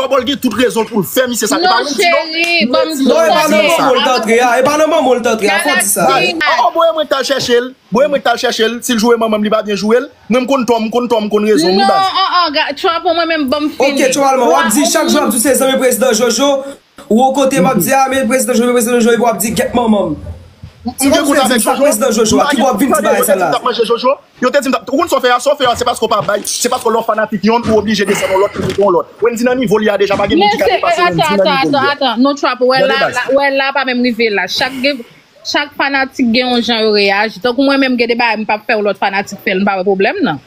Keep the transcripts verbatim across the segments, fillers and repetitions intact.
Kòbòl gen tout rezon pou l fè misye sa. E pa Wendy non. Cheri, ban m di Non, e pa sa. Nan manman l t antre a. E pa nan manman l t antre a. Fò di sa. Oh, bon, e mwen k t al chèche l. Bon, e mwen k t al chèche l. Si l joure manman m, li pa byen joure l. Mwen, m konn tò m, m konn tò m, m konn rezon m, li Non, baz. an, an, ga- Trap, mwen menm, ban m fini. Ok, Tchwalman, w ap di chak jou w ap di se zanmi prezidan Jojo. Ou kote m ap di a, men prezidan Jojo, men prezidan Jojo, epi w ap di gèt manman m. M gen kont avèk Jojo. Prezidan Jojo, a ki bò w ap vin ti bagay sa la? Manje Jojo. Yo te di m t ap manje Jojo. Yo te di m t ap. Ou konn sa w fè a? Sa w fè a, se paske w pa bay. Se paske lè w fanatik yonn, ou oblije desann yon lòt pou monte yon lòt. Wendy nan nivo li a deja, pa gen moun ki ka depase Wendy nan nivo li a. Atan, atan, atan. Non, Trap, wè la, wè la pa menm rive la. Chak gen, chak fanatik gen yon jan yo reyaji. Tankou mwen menm, gen de bagay m p ap fè yon lòt fanatik fè l, m pa wè pwoblèm nan.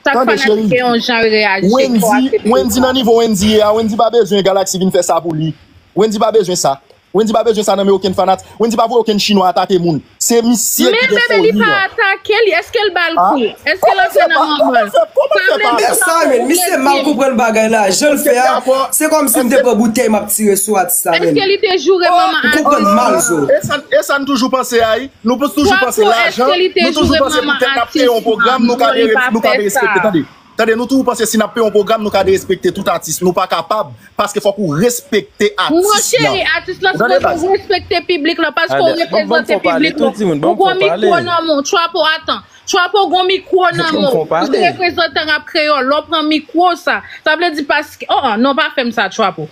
Chak fanatik gen yon jan yo reyaji. Wendy, Wendy nan nivo Wendy ye a, Wendy pa bezwen Galaxy vin fè sa pou li. Wendy pa bezwen sa. Wendy pa bezwen sa nan men okenn fanatik. Wendy pa voye okenn chinwa atake moun. Se misye ki gen foli an. Men bebe, li pa atake li. Èske l ba l kou? Èske l antre nan manman l? Sa vle di sa, men misye mal konprann bagay la. Jan l fè a, se kòmsi m te pran boutèy m ap tire sou atis la, men. Èske li te joure manman atis? Ou konprann mal, zo. E sa n toujou panse a, wi. Nou toujou panse lajan. Nou toujou panse poutèt n ap kreye yon pwogram, nou ka derespekte. Tande. Tande, nou toujou panse si n ap peye yon pwogram, nou ka derespekte tout atis. Nou pa kapab, paske fòk ou respekte atis lan. Moncheri, atis lan sipoze respekte piblik lan, paske w reprezante piblik lan. Ou gon mikwo nan men w. Trap, atan. Trap, ou gon mikwo nan men w. Ou se reprezantan rap kreyòl, lè w pran mikwo sa. Sa vle di paske, oh, oh, non, pa fè m sa, Trap.